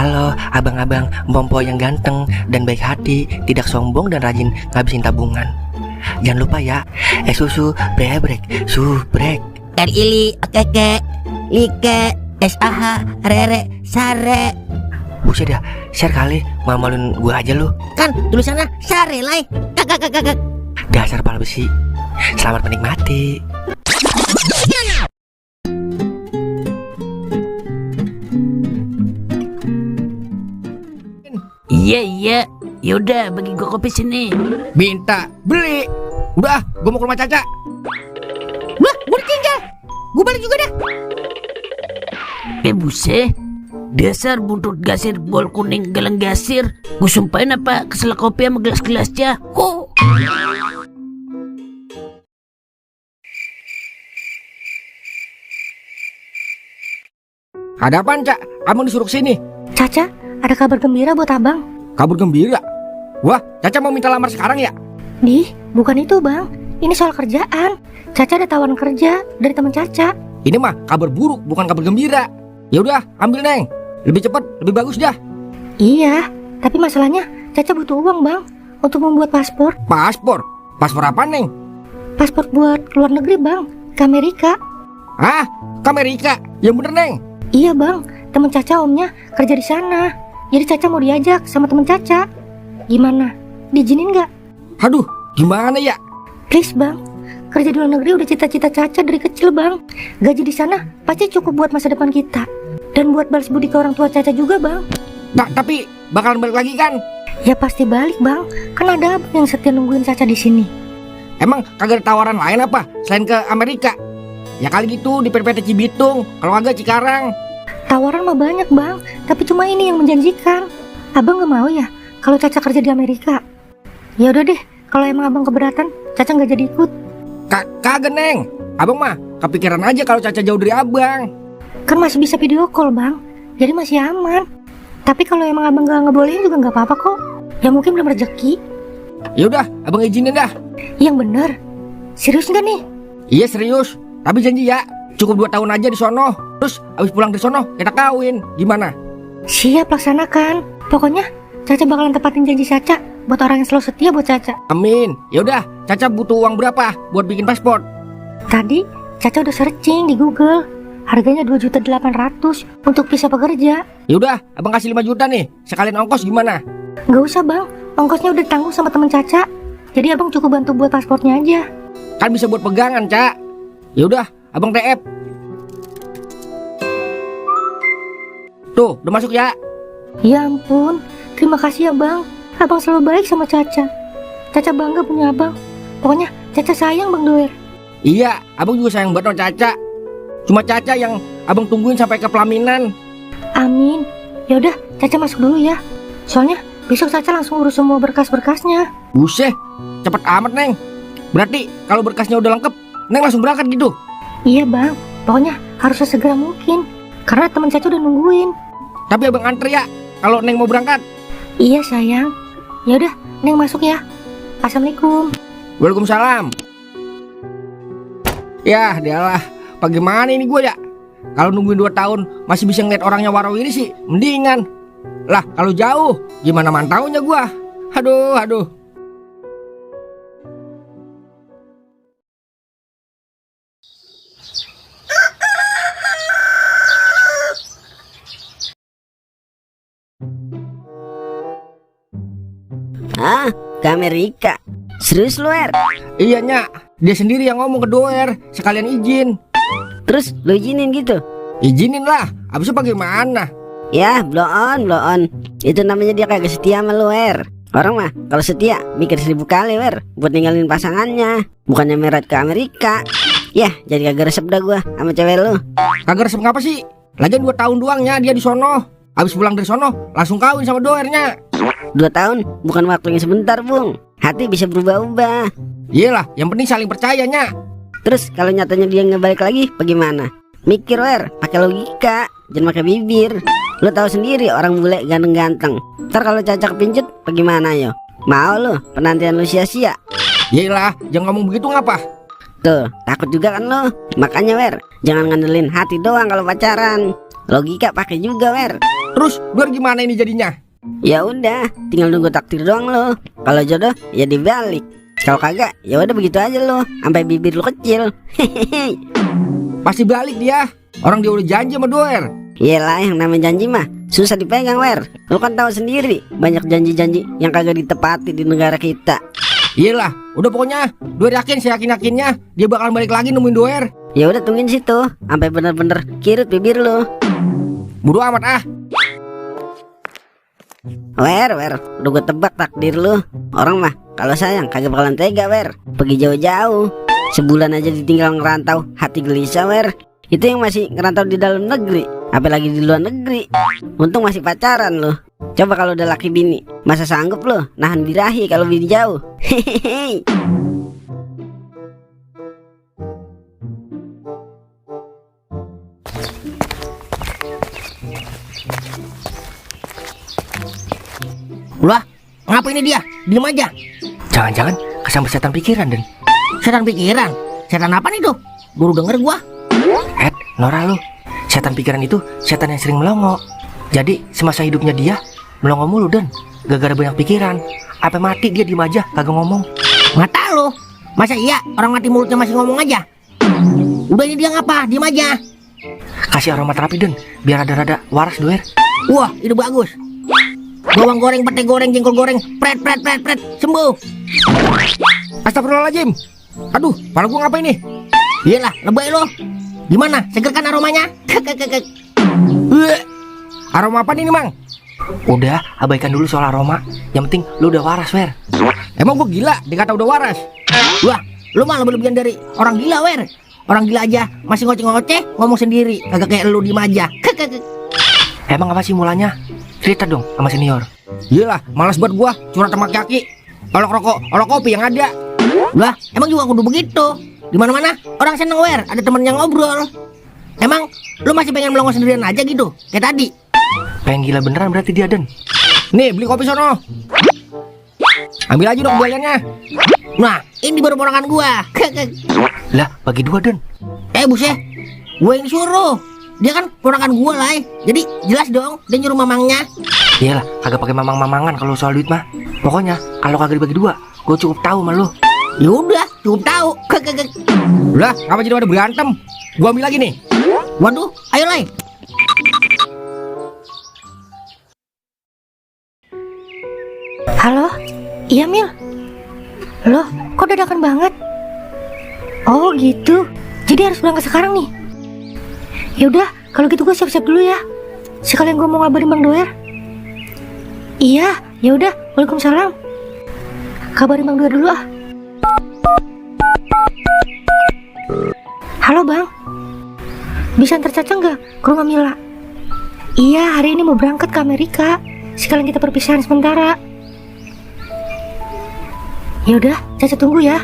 Halo abang-abang Mpompo yang ganteng dan baik hati, tidak sombong dan rajin ngabisin tabungan. Jangan lupa ya, susu brebrek, subrek. Ili, keke, like, SAH, rere, sare. Buset dah, share kali, malu-maluin gua aja lu. Kan tulisannya sare lai. Kakak. Dasar pala besi. Selamat menikmati. Iya, yaudah bagi gua kopi sini. Minta, beli. Udah, gua mau ke rumah Caca. Wah, gua ditinggal. Gua balik juga dah. Buset, dasar buntut gasir bol kuning galang gasir. Gua sumpahin apa kesel kopi sama gelas-gelasnya. Ada apaan, Cak? Abang disuruh sini. Caca, ada kabar gembira buat abang. Kabur gembira. Wah, Caca mau minta lamar sekarang ya? Bukan itu bang. Ini soal kerjaan. Caca ada tawaran kerja dari teman Caca. Ini mah kabar buruk, bukan kabar gembira. Ya udah, ambil Neng. Lebih cepat, lebih bagus dah. Iya, tapi masalahnya Caca butuh uang bang untuk membuat paspor. Paspor? Paspor apa, Neng? Paspor buat keluar negeri bang, ke Amerika. Ah, ke Amerika? Yang bener, Neng. Iya bang, teman Caca omnya kerja di sana. Jadi Caca mau diajak sama teman Caca. Gimana? Diizinin nggak? Aduh, gimana ya? Please bang, kerja di luar negeri udah cita-cita Caca dari kecil bang. Gaji di sana pasti cukup buat masa depan kita dan buat balas budi ke orang tua Caca juga bang. Nah, tapi bakalan balik lagi kan? Ya pasti balik bang, kan ada abang yang setia nungguin Caca di sini. Emang kagak ada tawaran lain apa selain ke Amerika? Ya kali gitu di PPT Cibitung, kalau kagak Cikarang. Tawaran mah banyak bang, tapi cuma ini yang menjanjikan. Abang gak mau ya kalau Caca kerja di Amerika? Ya udah deh, kalau emang abang keberatan, Caca nggak jadi ikut. Kagak, Neng. Abang mah kepikiran aja kalau Caca jauh dari abang. Kan masih bisa video call bang, jadi masih aman. Tapi kalau emang abang gak ngebolehin juga nggak apa-apa kok. Ya mungkin belum rezeki. Ya udah, abang izinin dah. Yang bener, serius nggak nih? Iya serius, tapi janji ya, cukup 2 tahun aja di sono. Terus abis pulang dari sono kita kawin, gimana? Siap, laksanakan. Pokoknya Caca bakalan tepatin janji Caca buat orang yang selalu setia buat Caca. Amin. Ya udah, Caca butuh uang berapa buat bikin paspor? Tadi Caca udah searching di Google. Harganya 2.800.000 untuk visa pekerja. Ya udah, abang kasih 5 juta nih, sekalian ongkos gimana? Gak usah bang, ongkosnya udah ditanggung sama teman Caca. Jadi abang cukup bantu buat paspornya aja. Kan bisa buat pegangan, Cak. Ya udah, abang TF. Tuh, udah masuk ya. Ya ampun, terima kasih ya bang. Abang selalu baik sama Caca. Caca bangga punya abang. Pokoknya Caca sayang bang Doer. Iya, abang juga sayang banget sama Caca. Cuma Caca yang abang tungguin sampai ke pelaminan. Amin. Ya udah, Caca masuk dulu ya. Soalnya besok Caca langsung urus semua berkas-berkasnya. Buset, cepet amat, Neng. Berarti kalau berkasnya udah lengkap, Neng langsung berangkat gitu? Iya bang, pokoknya harus sesegera mungkin. Karena teman Caca udah nungguin. Tapi abang antri ya, kalau Neng mau berangkat. Iya sayang. Ya udah, Neng masuk ya. Assalamualaikum. Waalaikumsalam. Ya, dialah. Bagaimana ini gue ya? Kalau nungguin 2 tahun masih bisa ngeliat orangnya warawiri sih, mendingan. Lah, kalau jauh, gimana mantaunya gue? Aduh. Ah, ke Amerika. Serius lu, Er? Iya, Nyak. Dia sendiri yang ngomong ke Doer, sekalian izin. Terus lu izinin gitu? Izinin lah, abis itu bagaimana? Ya, blow on. Itu namanya dia kagak setia sama lu, Er. Orang mah kalau setia mikir 1000 kali, Er, buat ninggalin pasangannya. Bukannya meret ke Amerika. Ya, jadi kagak resep dah gua sama cewek lu. Kagak resep ngapa sih? Lagian 2 tahun doangnya dia di sono. Abis pulang dari sono, langsung kawin sama Doernya. 2 tahun bukan waktunya sebentar, Bung. Hati bisa berubah-ubah. Iyalah, yang penting saling percaya, Nyak. Terus kalau nyatanya dia nggak balik lagi, bagaimana? Mikir, Wer, pakai logika, jangan pakai bibir. Lu tahu sendiri orang bule ganteng-ganteng. Ntar kalau Caca kepincut, bagaimana yo? Mau lu penantian lu sia-sia? Iyalah, jangan ngomong begitu ngapa? Tuh, takut juga kan lu. Makanya, Wer, jangan ngandelin hati doang kalau pacaran. Logika pakai juga, Wer. Terus Duer gimana ini jadinya? Ya udah, tinggal nunggu takdir doang lo. Kalau jodoh ya dibalik. Kalau kagak, ya udah begitu aja lo, sampai bibir lo kecil. Hehehe. Pasti balik dia. Orang dia udah janji sama Duer. Iyalah, yang namanya janji mah susah dipegang, Wer. Lo kan tahu sendiri, banyak janji-janji yang kagak ditepati di negara kita. Iyalah, udah pokoknya Duer yakin, saya yakin-yakinnya dia bakal balik lagi nemuin Duer. Ya udah tungguin situ, sampai bener-bener kirut bibir lo. Bodo amat ah. Wer, udah gue tebak takdir lo. Orang mah kalau sayang kagak bakalan tega, Wer. Pergi jauh-jauh, sebulan aja ditinggal ngerantau, hati gelisah, Wer. Itu yang masih ngerantau di dalam negeri, apalagi di luar negeri. Untung masih pacaran lo. Coba kalau udah laki bini, masa sanggup lo nahan birahi kalau bini jauh. Hehehe. Ulah, ngapa ini dia? Diem aja. Jangan-jangan kesambar setan pikiran, Den. Setan pikiran? Setan apa nih tuh? Baru denger gua. Nora lu. Setan pikiran itu setan yang sering melongo. Jadi semasa hidupnya dia melongo mulu, Den. Gara-gara banyak pikiran. Apa mati dia diem aja kagak ngomong. Mata lo. Masa iya orang mati mulutnya masih ngomong aja? Udah ini dia ngapa? Diem aja. Kasih aroma terapi, Den, biar rada-rada waras, Duer. Wah, ide bagus. Bawang goreng, pete goreng, jengkol goreng, pret, sembuh. Astagfirullahaladzim. Aduh, kepala gua ngapa ini? Iyalah, lebay lo. Gimana? Seger kan aromanya? Aroma apa nih, Mang? Udah, abaikan dulu soal aroma. Yang penting lu udah waras, Wer. Emang gua gila dikata udah waras? Wah, lu malah lebih-lebihan dari orang gila, Wer. Orang gila aja masih ngoceh-ngoceh ngomong sendiri, kagak kayak lu diem aja. Emang apa sih mulanya? Cerita dong sama senior. Iyalah, malas buat gua curhat sama kaki. Olok rokok, olok kopi yang ada. Lah, emang juga kudu begitu. Di mana-mana orang seneng, Wer, ada temen yang ngobrol. Emang lu masih pengen melongo sendirian aja gitu kayak tadi? Pengen gila beneran berarti dia, Den. Nih, beli kopi sono. Ambil aja dong kembaliannya. Nah, ini baru ponakan gua. Lah, bagi dua, Den. Buset, gua yang disuruh. Dia kan ponakan gua lah. Jadi jelas dong dia nyuruh mamangnya. Iyalah, kagak pakai mamang-mamangan kalau soal duit mah. Pokoknya kalau kagak dibagi dua, gue cukup tahu sama lu. Ya udah, cukup tahu. Udah, ngapa jadi pada berantem? Gua ambil lagi nih. Waduh, ayo Lai. Halo? Iya, Mil. Loh, kok dadakan banget? Oh gitu. Jadi harus berangkat sekarang nih. Ya udah, kalau gitu gue siap-siap dulu ya. Sekalian gue mau ngabarin Bang Doer. Iya, ya udah. Waalaikumsalam. Kabarin Bang Doer dulu ah. Halo Bang. Bisa antar Caca nggak ke rumah Mila? Iya, hari ini mau berangkat ke Amerika. Sekalian kita perpisahan sementara. Ya udah, Caca tunggu ya.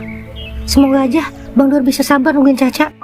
Semoga aja Bang Doer bisa sabar nungguin Caca.